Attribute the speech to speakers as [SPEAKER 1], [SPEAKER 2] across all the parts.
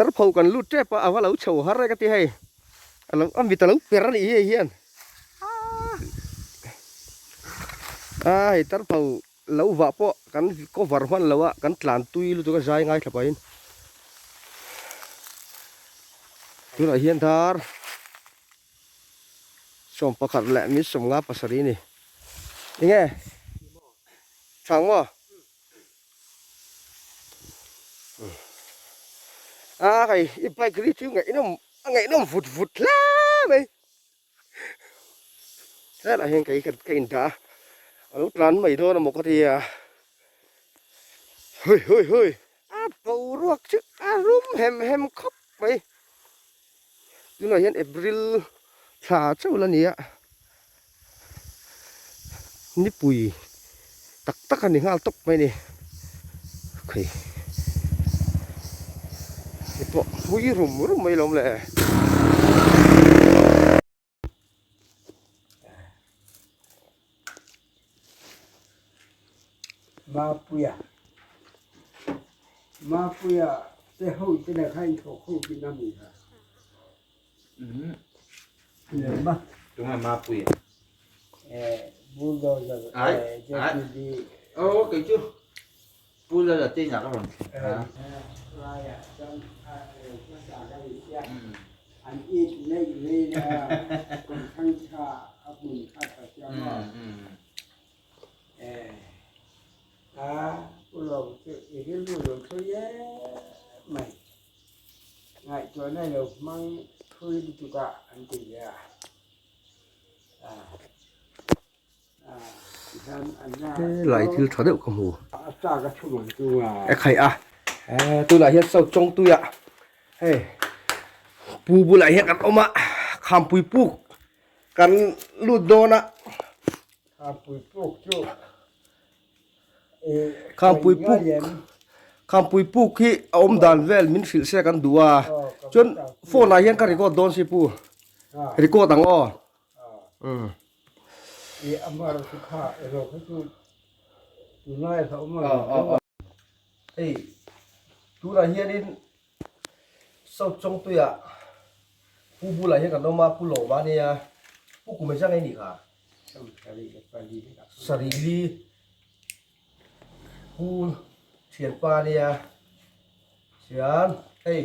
[SPEAKER 1] Tarpho kan lut tep a, a va lo chho har e ka ti hei. A lo a mit a lo per a nih hi hei hian. A hei tarpho lo vah pawh kan cover hman lo a, kan tlan tui lutuk a zai ngaithla pahin. Tunah hian dar 11 leh mi 57 a ni. Enge? Chhang maw? A hei i bike ri chu ngaihnawm a ngaihnawm vut vut hle mai helaiah hian kei ka in dah a a lo tlan mai dawn a maw ka ti a hui hui hui a boruak chu a rum hem hem khawp mai tunah hian April thla chauh la ni a nipui tak tak a ni nghal tawp mai a ni okay hei pawh pui rum rum mai alawm le.
[SPEAKER 2] Mapuia Mapuia te ho te lah kha inthawk ho tihna a ni kha.
[SPEAKER 3] Tunge Mapuia?
[SPEAKER 2] Bulldozer
[SPEAKER 3] Ai ai
[SPEAKER 2] JCB
[SPEAKER 3] Aw kei chu Pu Lala te inah ka rawn thleng a.
[SPEAKER 2] Laiah chuan hmasa ka ni sia an it neih lei la kum thang tha a hmun kha tha sia maw a ulawm chu i rilru lo thlui em mai. Ngaihtuahna lo hmang thui lutuk a an ti ve a, tihian an la
[SPEAKER 1] Helai thil tha deuh ka hmu.
[SPEAKER 2] A chak a chhum ang chu a.
[SPEAKER 1] E khaih a, tunah hian saw chawngtuiah hei pu bulah hian kan awm a, khampui puk kan lut dawn a.
[SPEAKER 2] Khampui puk chu.
[SPEAKER 1] Khampui puk Khampui puk hi a awm dan vel min hrilh se kan duh a chuan phone ah hian ka record dawn si pu record ang aw hei tunah hianin South Chawngtuiah Pu bulah hian kan awm a, Pu Lawma a nia, Pu Kum Ezang ei nih kha? Sarili Pu Thianpa a nia, chuan hei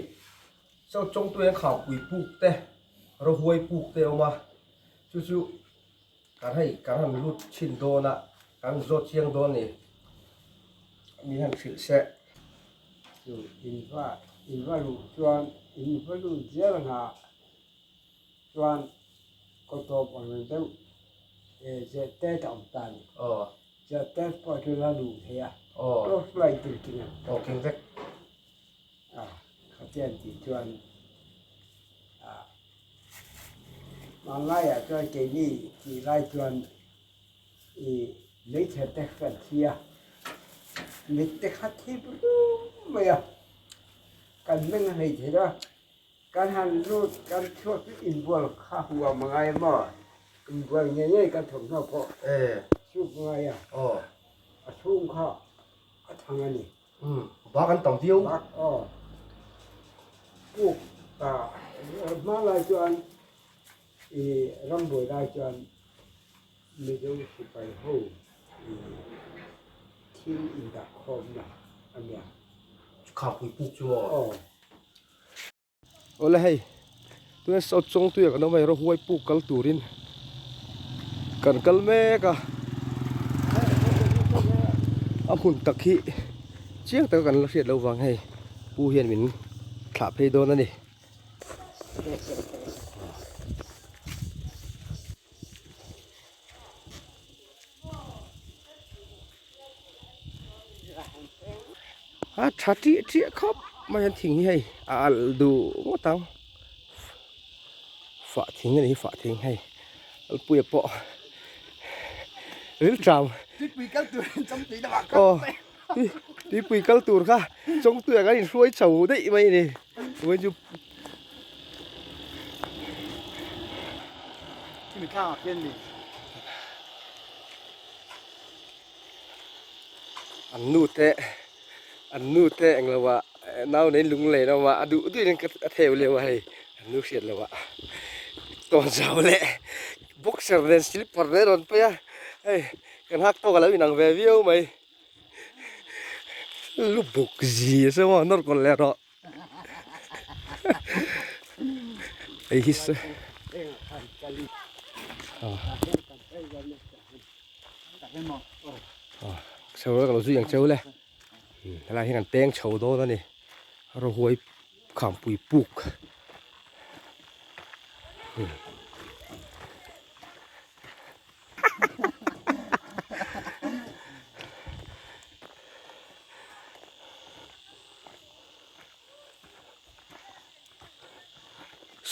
[SPEAKER 1] South Chawngtuiah hian Khaupui puk te, Rawhuai puk te a awm a, chu chu kan hei kan han lut chhin dawn a, kan zawt chiang dawn a ni, mi han hrilh seh.
[SPEAKER 2] Chu in va in va luh chuan in va lut zel anga chuan kaw tawp ang reng deuh eh zeh tet a awm ta a ni. Zeh tet pawh chu la luh thei a, torch light tur keng ang.
[SPEAKER 1] Aw keng vek.
[SPEAKER 2] A khatiang tih chuan ah hmanlaiah chuan keini tih lai chuan I hmeichhe te kan thi a, mit te kha thip rum mai a, kan meng a hlei thei lo a, kan han lut kan chhuak chu inbual kha huam a ngai maw, inbual ngei ngei kan thawmhnaw pawh suk a ngai a, a chhung kha a thang a ni.
[SPEAKER 1] Bak an tam viau.
[SPEAKER 2] Bak aw, puk hmanlai chuan i rambuai lai chuan Mizo sipai ho i thil indah khawmna a nia.
[SPEAKER 1] Khapui puk chu maw?
[SPEAKER 2] Aw.
[SPEAKER 1] Awle hei, tuna South Chawngtuia kan awm a hei Rawhuai puk kal turin kan kal mek a. A hmun tak hi chiang taka kan la hriat loh vang hei pu hian min thlah phei dawn a ni. A tha ṭiah ṭiah khawp mai a thing hi hei a alh duh ngawt ang fah thing a ni hi fah thing hei alpuia pawh rilṭam aw tuipui kal tur kha chawngtuiah kan inhruai chho daih mai a ni. An nu te an nu te englo ah Nau nei lung lei lo a a duh duhin a theu leu a hei an nu hriat lo ah tawnzau leh boxer nen slipper nen a rawn paih a hei kan hak tawk a lo inang ve viau mai lu buk zi a saw a nawr kawlh leh rawh hei hi se chho ka lo zui ang cheu le. Helai hi kan peng chho dawn a ni Rawhuai khampui puk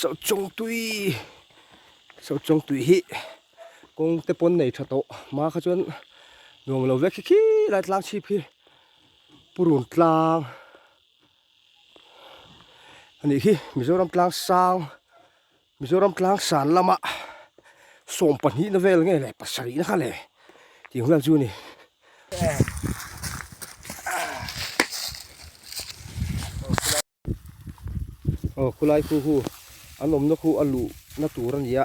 [SPEAKER 1] Sauchawngtui Sauchawngtui hi kawng te pawn nei tha tawh hma kha chuan nuam lo vek khi khi lai tlang chhip khi purun tlang a nih hi Mizoram tlang sang Mizoram tlang san lama 12 na vel nge le pasarih na kha le tih ang vel chu a ni. Aw khulai khu khu an awmna khu a luh na tur a ni a.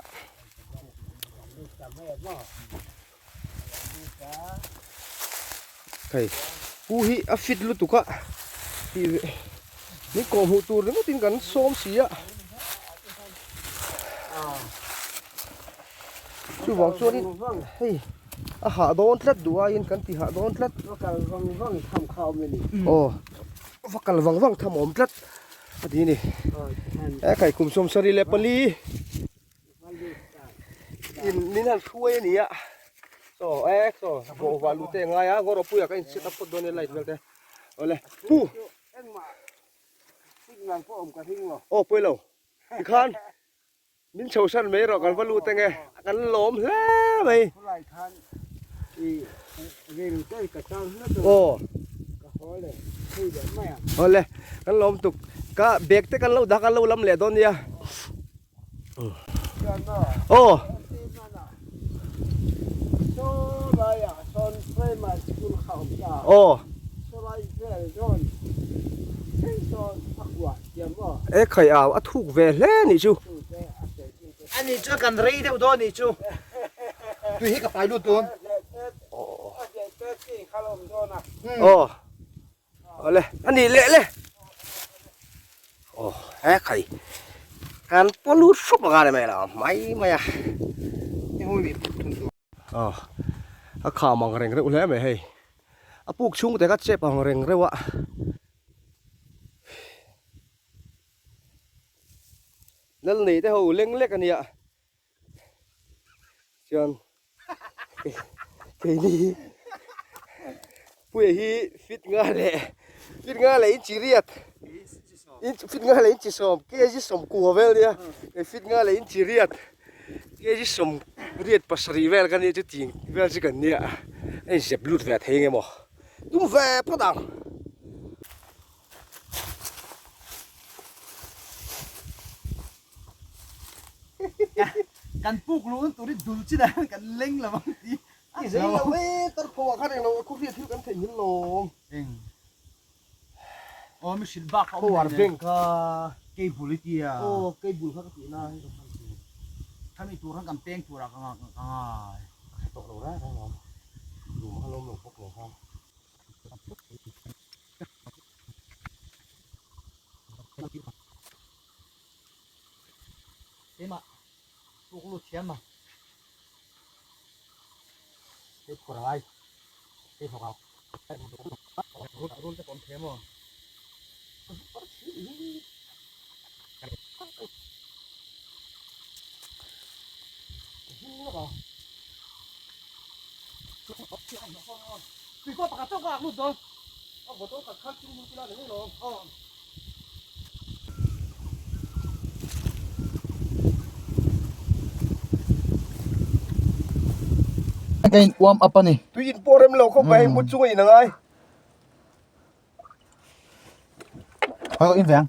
[SPEAKER 1] Hei pu hi a fit lutuk a tih ve min kawh hmuh tur ringawt in kan sawm si a chuvang chuanin hei a hah dawn tlat duh aiin kan ti hah dawn tlat aw. Va kal vang vang tham awm tlat a ti a ni. E khai kum 74 in min han hruai a ni a. Chaw e chaw bawh vah luh te a ngai a ngaw rawh puia ka in set up phawt dawn nia light vel te. Awle pu. Aw pawi lo tikhan Min chho san mai rawh kan va lut ange kan lawm hle mai. Aw Awle kan lawm tuk ka bag te kan lo dah kan lo lam leh dawn nia. Aw. Aw. E khai au a thuk ve hle nih chu.
[SPEAKER 3] Ani chu kan rei deuh dawn nih chu. Tui hi ka pai lut dawn.
[SPEAKER 1] Aw. Awle ani leh le. Aw he khai. Kan paw lut hrup anga ni mai lo mai mai a. Aw a kham ang reng reuh hle mai hei. A puk chhung te kha chep ang reng reuh a. Lal nei te ho leng lek a nia. Chuan keini Puia hi fit nga leh fit nga leh inchi riat fit nga leh inchi sawm kg sawm kua vel nia fit nga leh inchi riat kg sawm riat pasarih vel ka nia chu ting vel chu kan nia a inzep lut ve thei eng emaw tum ve phawt ang.
[SPEAKER 3] Kan puk luh na tur hi dul chin ah hian kan leng lo ang tih
[SPEAKER 1] I zei lo e tar pho ah khan englo khawhriat thil kan theihnghilh lawm.
[SPEAKER 3] Eng aw mi hrilh bak kha awm
[SPEAKER 1] Power bank kha
[SPEAKER 3] cable i tia.
[SPEAKER 1] Aw cable kha ka tih na hi ka hman tur.
[SPEAKER 3] Khami tur khan kan peng tur ah ka ngai.
[SPEAKER 1] Ka hre tawh lo reng reng lawm. Room kha lawm lo bawk lo khan.
[SPEAKER 3] Keimah puk lut thiam a. Hei phur a ngai. Hei thawk ang. Rul te pawh an thiam aw. Tui pawh pakhat chauh ka ak lut dawn.
[SPEAKER 1] A bottle khat khan chung lut ila ni ngei lawm.
[SPEAKER 3] Aw. Ka in uam up a ni.
[SPEAKER 1] Tui in pawh rem lo khawp mai hei mut chunga in a ngai.
[SPEAKER 3] Hawi in veng.